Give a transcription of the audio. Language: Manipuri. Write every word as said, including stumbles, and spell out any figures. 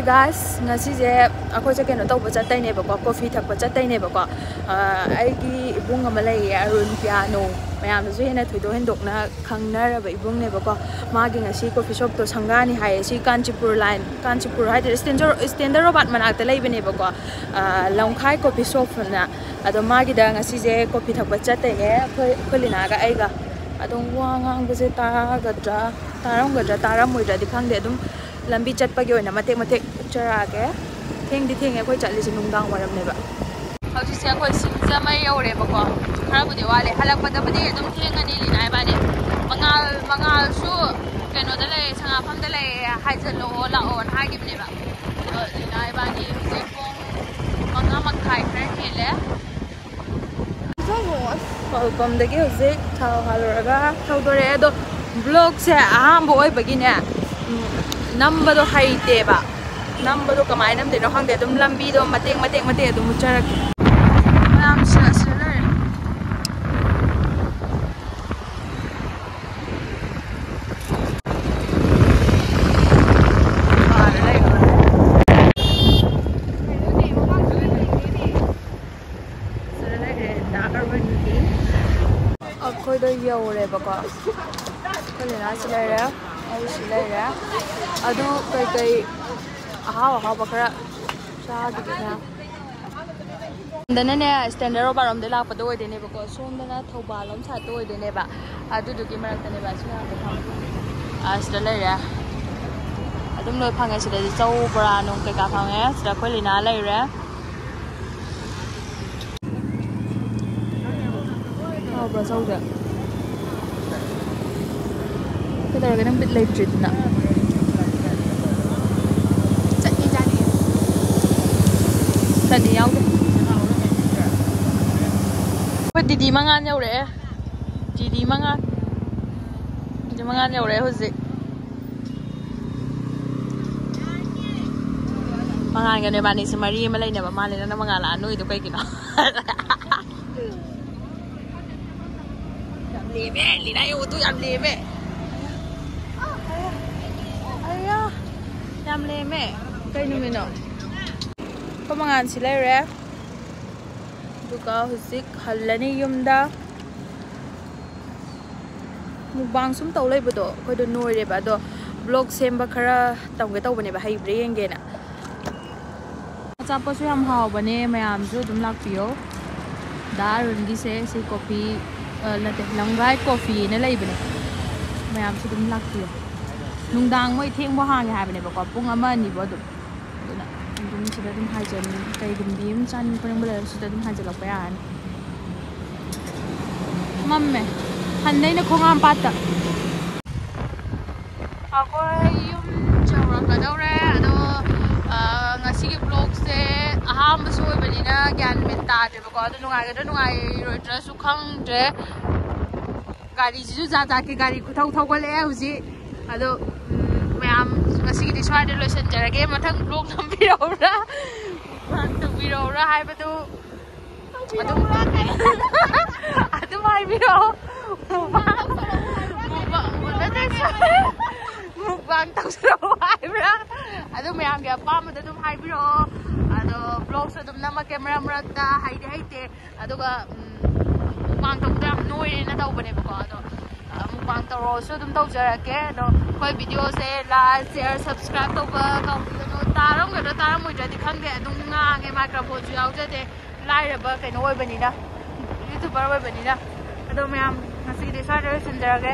Guys, ꯉꯁꯤꯁꯦ ꯑꯩꯈꯣꯏꯁꯦ ꯀꯩꯅꯣ ꯇꯧꯕ ꯆꯠꯇꯣꯏꯅꯦꯕꯀꯣ, ꯀꯣꯐꯤ ꯊꯛꯄ ꯆꯠꯇꯣꯏꯅꯦꯕꯀꯣ꯫ ꯑ, ꯑꯩꯒꯤ ꯏꯕꯨꯡ ꯑꯃ ꯂꯩꯌꯦ, ꯑꯔꯨꯟ ꯄꯤꯌꯥꯅꯣ, ꯃꯌꯥꯝꯅꯁꯨ ꯍꯦꯟꯅ ꯊꯣꯏꯗꯣꯛ ꯍꯦꯟꯗꯣꯛꯅ ꯈꯪꯅꯔꯕ ꯏꯕꯨꯡꯅꯦꯕꯀꯣ꯫ ꯃꯥꯒꯤ ꯉꯁꯤ ꯀꯣꯐꯤ ꯁꯣꯞꯇꯣ ꯁꯪꯒꯥꯅꯤ ꯍꯥꯏꯌꯦ, ꯁꯤ ꯀꯥꯟꯆꯤꯄꯨꯔ ꯂꯥꯏꯟ, ꯀꯥꯟꯆꯤꯄꯨꯔ ꯍꯥꯏꯗꯣꯏꯔꯥ, ꯁ꯭ꯇꯦꯟꯗꯔ, ꯁ꯭ꯇꯦꯟꯗꯔꯣꯕꯥꯠ ꯃꯅꯥꯛꯇ ꯂꯩꯕꯅꯦꯕꯀꯣ꯫ ꯑ, ꯂꯝꯈꯥꯏ ꯀꯣꯐꯤ ꯁꯣꯞ ꯑꯅ꯫ ꯑꯗꯣ ꯃꯥꯒꯤꯗ ꯉꯁꯤꯁꯦ ꯀꯣꯐꯤ ꯊꯛꯄ ꯆꯠꯇꯣꯏꯅꯦ ꯑꯩꯈꯣꯏ, ꯑꯩꯈꯣꯏ ꯂꯤꯅꯥꯒ ꯑꯩꯒ꯫ ꯑꯗꯨꯝ ꯋꯥ ꯉꯥꯡꯕꯁꯦ ꯇꯥꯒꯗ꯭ꯔꯥ, ꯇꯥꯔꯝꯒꯗ꯭ꯔꯥ, ꯇꯥꯔꯝꯃꯣꯏꯗ꯭ꯔꯗꯤ ꯈꯪꯗꯦ꯫ ꯑꯗꯨꯝ ꯂꯝꯕꯤ ꯆꯠꯄꯒꯤ ꯑꯣꯏꯅ ꯃꯇꯦꯛ ꯃꯇꯦꯛ ꯎꯠꯆꯔꯛꯑꯒꯦ꯫ ꯊꯦꯡꯗꯤ ꯊꯦꯡꯉꯦ ꯑꯩꯈꯣꯏ ꯆꯠꯂꯤꯁꯦ, ꯅꯨꯡꯗꯥꯡ ꯋꯥꯏꯔꯝꯅꯦꯕ꯫ ꯍꯧꯖꯤꯛꯁꯦ ꯑꯩꯈꯣꯏ ꯁꯤꯡꯖꯃꯩ ꯌꯧꯔꯦꯕꯀꯣ꯫ ꯈꯔꯕꯨꯗꯤ ꯋꯥꯠꯂꯦ, ꯍꯜꯂꯛꯄꯗꯕꯨꯗꯤ ꯑꯗꯨꯝ ꯊꯦꯡꯉꯅꯤ ꯂꯤꯅꯥ ꯏꯕꯥꯅꯤ꯫ ꯃꯉꯥꯜ, ꯃꯉꯥꯜꯁꯨ ꯀꯩꯅꯣꯗ ꯂꯩ, ꯁꯉꯥꯐꯝꯗ ꯂꯩ, ꯍꯥꯏꯖꯜꯂꯛꯑꯣ ꯂꯥꯛꯑꯣꯅ ꯍꯥꯏꯈꯤꯕꯅꯦꯕ꯫ ꯑꯗꯣ ꯂꯤꯅꯥ ꯏꯕꯥꯅꯤ ꯍꯧꯖꯤꯛ ꯄꯨꯡ ꯃꯉꯥ ꯃꯈꯥꯏ ꯈꯔ ꯍꯦꯜꯂꯦ꯫ ꯄꯝꯗꯒꯤ ꯍꯧꯖꯤꯛ ꯊꯥꯎ ꯍꯥꯜꯂꯨꯔꯒ ꯊꯧꯗꯣꯔꯛꯑꯦ꯫ ꯑꯗꯣ ꯕ꯭ꯂꯣꯛꯁꯦ ꯑꯍꯥꯟꯕ ꯑꯣꯏꯕꯒꯤꯅꯦ, ꯎꯝ, ꯅꯝꯕꯗꯣ ꯍꯩꯇꯦꯕ꯫ ꯅꯝꯕꯗꯣ ꯀꯃꯥꯏꯅ ꯅꯝꯗꯣꯏꯅꯣ ꯈꯪꯗꯦ꯫ ꯑꯗꯨꯝ ꯂꯝꯕꯤꯗꯣ ꯃꯇꯦꯛ ꯃꯇꯦꯛ ꯃꯇꯦꯛ ꯑꯗꯨꯝ ꯎꯠꯆꯔꯛꯀꯦ꯫ ꯃꯌꯥꯝ ꯁꯤꯗ, ꯁꯤꯗ ꯂꯩꯔꯦ꯫ ꯑꯩꯈꯣꯏꯗꯣ ꯌꯧꯔꯦꯕꯀꯣ꯫ ꯑꯩꯈꯣꯏ ꯂꯤꯅꯥꯁꯨ ꯂꯩꯔꯦ, ꯑꯩꯁꯨ ꯂꯩꯔꯦ꯫ ꯑꯗꯨ ꯀꯩꯀꯩ ꯑꯍꯥꯎ ꯑꯍꯥꯎꯕ ꯈꯔ ꯆꯥꯈꯤꯒꯦ ꯃꯌꯥꯝ꯫ ꯁꯣꯝꯗꯅꯅꯦ, ꯁ꯭ꯇꯦꯟꯗꯔꯣꯕꯥꯠ ꯔꯣꯝꯗꯩ ꯂꯥꯛꯄꯗꯣ ꯑꯣꯏꯗꯣꯏꯅꯦꯕꯀꯣ꯫ ꯁꯣꯝꯗꯅ ꯊꯧꯕꯥꯜ ꯂꯣꯝ ꯁꯥꯏꯠꯇ ꯑꯣꯏꯗꯣꯏꯅꯦꯕ꯫ ꯑꯗꯨꯗꯨꯒꯤ ꯃꯔꯛꯇꯅꯦꯕ ꯑꯁꯤ ꯃꯌꯥꯝꯗꯣ ꯐꯪꯉꯦ꯫ ꯑ, ꯁꯤꯗ ꯂꯩꯔꯦ꯫ ꯑꯗꯨꯝ ꯂꯣꯏ ꯐꯪꯉꯦ꯫ ꯁꯤꯗꯗꯤ ꯆꯧ, ꯕꯣꯔꯥ ꯅꯨꯡ ꯀꯩꯀꯥ ꯐꯪꯉꯦ꯫ ꯁꯤꯗ ꯑꯩꯈꯣꯏ ꯂꯤꯅꯥ ꯂꯩꯔꯦ꯫ ꯍꯥꯎꯕ꯭ꯔꯥ ꯆꯧꯁꯦ? ꯀꯩꯗꯧꯔꯒꯦ ꯅꯪ ꯕꯤꯠ ꯂꯩꯇ꯭ꯔꯤꯗꯨꯅ? ꯆꯠꯅꯤ ꯆꯥꯅꯤꯡꯉꯦ꯫ ꯆꯠꯅꯤ ꯌꯥꯎꯗꯦ꯫ ꯑꯩꯈꯣꯏ ꯗꯤꯗꯤ ꯃꯉꯥꯜ ꯌꯧꯔꯛꯑꯦ꯫ ꯗꯤꯗꯤ ꯃꯉꯥꯜ꯫ ꯗꯤꯗꯤ ꯃꯉꯥꯜ ꯌꯧꯔꯛꯑꯦ ꯍꯧꯖꯤꯛ꯫ ꯃꯉꯥꯜꯒꯅꯦ ꯏꯕꯥꯅꯤꯁꯦ ꯃꯔꯤ ꯑꯃ ꯂꯩꯅꯕ ꯃꯥꯜꯂꯦ꯫ ꯅꯪꯅ ꯃꯉꯥꯜ ꯂꯥꯛꯑ ꯅꯣꯏꯗꯣ ꯀꯩꯒꯤꯅꯣ? ꯌꯥꯝ ꯂꯦꯝꯃꯦ, ꯂꯤꯅꯥ ꯌꯦꯡꯉꯨ ꯇꯨ, ꯌꯥꯝ ꯂꯦꯝꯃꯦ꯫ ꯑꯌꯥ, ꯌꯥꯝ ꯂꯦꯝꯃꯦ꯫ ꯀꯩ ꯅꯨꯃꯤꯠꯅꯣ? ꯑꯩꯈꯣꯏ ꯃꯉꯥꯟꯁꯤ ꯂꯩꯔꯦ꯫ ꯑꯗꯨꯒ ꯍꯧꯖꯤꯛ ꯍꯜꯂꯅꯤ ꯌꯨꯝꯗ꯫ ꯃꯨꯛꯕꯥꯡ ꯁꯨꯝ ꯇꯧ ꯂꯩꯕꯗꯣ ꯑꯩꯈꯣꯏꯗꯣ ꯅꯣꯏꯔꯦꯕ, ꯑꯗꯣ ꯕ꯭ꯂꯣꯛ ꯁꯦꯝꯕ ꯈꯔ ꯇꯝꯒꯦ ꯇꯧꯕꯅꯦꯕ, ꯍꯩꯕ꯭ꯔꯥ ꯌꯦꯡꯒꯦꯅ꯫ ꯑꯆꯥꯄꯣꯠꯁꯨ ꯌꯥꯝ ꯍꯥꯎꯕꯅꯦ, ꯃꯌꯥꯝꯁꯨ ꯑꯗꯨꯝ ꯂꯥꯛꯄꯤꯌꯣ꯫ ꯗꯥ ꯑꯔꯨꯟꯒꯤꯁꯦ ꯁꯤ ꯀꯣꯐꯤ, ꯑ, ꯅꯠꯇꯦ, ꯂꯝꯒꯥꯏ ꯀꯣꯐꯤꯅ ꯂꯩꯕꯅꯦ, ꯃꯌꯥꯝꯁꯨ ꯑꯗꯨꯝ ꯂꯥꯛꯄꯤꯌꯣ꯫ ꯅꯨꯡꯗꯥꯡ ꯃꯣꯏ ꯊꯦꯡꯕ ꯍꯥꯡꯉꯦ ꯍꯥꯏꯕꯅꯦꯕꯀꯣ, ꯄꯨꯡ ꯑꯃ ꯑꯅꯤꯕꯣ ꯑꯗꯨꯝ꯫ ꯑꯗꯨꯅ ꯑꯗꯨꯝ ꯁꯤꯗ ꯑꯗꯨꯝ ꯍꯥꯏꯖꯟ-, ꯀꯩꯒꯨꯝꯕꯤ ꯑꯃ ꯆꯥꯅꯤꯡ ꯈꯣꯠꯅꯤꯡꯕ ꯂꯩꯔꯁꯨ ꯁꯤꯗ ꯑꯗꯨꯝ ꯍꯥꯏꯖꯜꯂꯛꯄ ꯌꯥꯔꯅꯤ꯫ ꯃꯝꯃꯦ꯫ ꯍꯟꯗꯩꯅ ꯈꯣꯡꯍꯥꯝꯄꯥꯠꯇ꯫ ꯑꯩꯈꯣꯏ ꯌꯨꯝ ꯌꯧꯔꯛꯀꯗꯧꯔꯦ꯫ ꯑꯗꯣ, ꯑ, ꯉꯁꯤꯒꯤ ꯕ꯭ꯂꯣꯛꯁꯦ ꯑꯍꯥꯟꯕꯁꯨ ꯑꯣꯏꯕꯅꯤꯅ ꯒ꯭ꯌꯥꯟ ꯃꯦꯟ ꯇꯥꯗ꯭ꯔꯦꯕꯀꯣ꯫ ꯑꯗꯣ ꯅꯨꯡꯉꯥꯏꯒꯗ꯭ꯔꯥ ꯅꯨꯡꯉꯥꯏꯔꯣꯏꯗ꯭ꯔꯥꯁꯨ ꯈꯪꯗ꯭ꯔꯦ꯫ ꯒꯥꯔꯤꯁꯤꯁꯨ ꯖꯥꯠ ꯖꯥꯠꯀꯤ ꯒꯥꯔꯤ ꯈꯨꯊꯧ ꯊꯧꯒꯠꯂꯛꯑꯦ ꯍꯧꯖꯤꯛ꯫ ꯑꯗꯣ, ꯎꯝ, ꯃꯌꯥꯝ ꯉꯁꯤꯒꯤꯗꯤ ꯁ꯭ꯋꯥꯏꯗ ꯂꯣꯏꯁꯤꯟꯖꯔꯒꯦ꯫ ꯃꯊꯪ ꯕ꯭ꯂꯣꯛ ꯅꯝꯕꯤꯔꯛꯎꯔꯥ, ꯇꯧꯕꯤꯔꯛꯎꯔꯥ ꯍꯥꯏꯕꯗꯨ ꯑꯗꯨꯝ, ꯑꯗꯨꯝ ꯍꯥꯏꯕꯤꯔꯛꯑꯣ꯫ ꯃꯨꯛꯕꯥꯡ, ꯃꯨꯛꯕꯥꯡ, ꯅꯠꯇꯦ, ꯃꯨꯛꯕꯥꯡ ꯇꯧꯁꯤꯔꯛꯑꯣ ꯍꯥꯏꯕ꯭ꯔꯥ? ꯑꯗꯨ ꯃꯌꯥꯝꯒꯤ ꯑꯄꯥꯝꯕꯗ ꯑꯗꯨꯝ ꯍꯥꯏꯕꯤꯔꯛꯑꯣ꯫ ꯑꯗꯣ ꯕ꯭ꯂꯣꯛꯁꯨ ꯑꯗꯨꯝ ꯅꯝꯃꯛꯀꯦ ꯃꯔꯛ ꯃꯔꯛꯇ, ꯍꯩꯗꯤ ꯍꯩꯇꯦ꯫ ꯑꯗꯨꯒ, ꯎꯝ, ꯃꯨꯛꯕꯥꯡ ꯇꯧꯕꯗꯣ ꯌꯥꯝ ꯅꯣꯏꯔꯦꯅ ꯇꯧꯕꯅꯦꯕꯀꯣ꯫ ꯑꯗꯣ, ꯑ, ꯃꯨꯛꯕꯥꯡ ꯇꯧꯔꯛꯑꯣꯁꯨ ꯑꯗꯨꯝ ꯇꯧꯖꯔꯛꯀꯦ꯫ ꯑꯗꯣ ꯑꯩꯈꯣꯏ ꯚꯤꯗꯤꯑꯣꯁꯦ like, share, subscribe ꯇꯧꯕ ꯀꯥꯎꯕꯤꯒꯅꯨ꯫ ꯇꯥꯔꯝꯒꯗ꯭ꯔꯥ ꯇꯥꯔꯝꯃꯣꯏꯗ꯭ꯔꯗꯤ ꯈꯪꯗꯦ, ꯑꯗꯨꯝ ꯉꯥꯡꯉꯦ, ꯃꯥꯏꯀ꯭ꯔꯣꯐꯣꯟꯁꯨ ꯌꯥꯎꯖꯗꯦ, ꯂꯥꯏꯔꯕ ꯀꯩꯅꯣ ꯑꯣꯏꯕꯅꯤꯅ, ꯌꯨꯇꯨꯕꯔ ꯑꯣꯏꯕꯅꯤꯅ꯫ ꯑꯗꯣ ꯃꯌꯥꯝ ꯉꯁꯤꯒꯤꯗꯤ ꯁ꯭ꯋꯥꯏꯗ ꯂꯣꯏꯁꯤꯟꯖꯔꯒꯦ꯫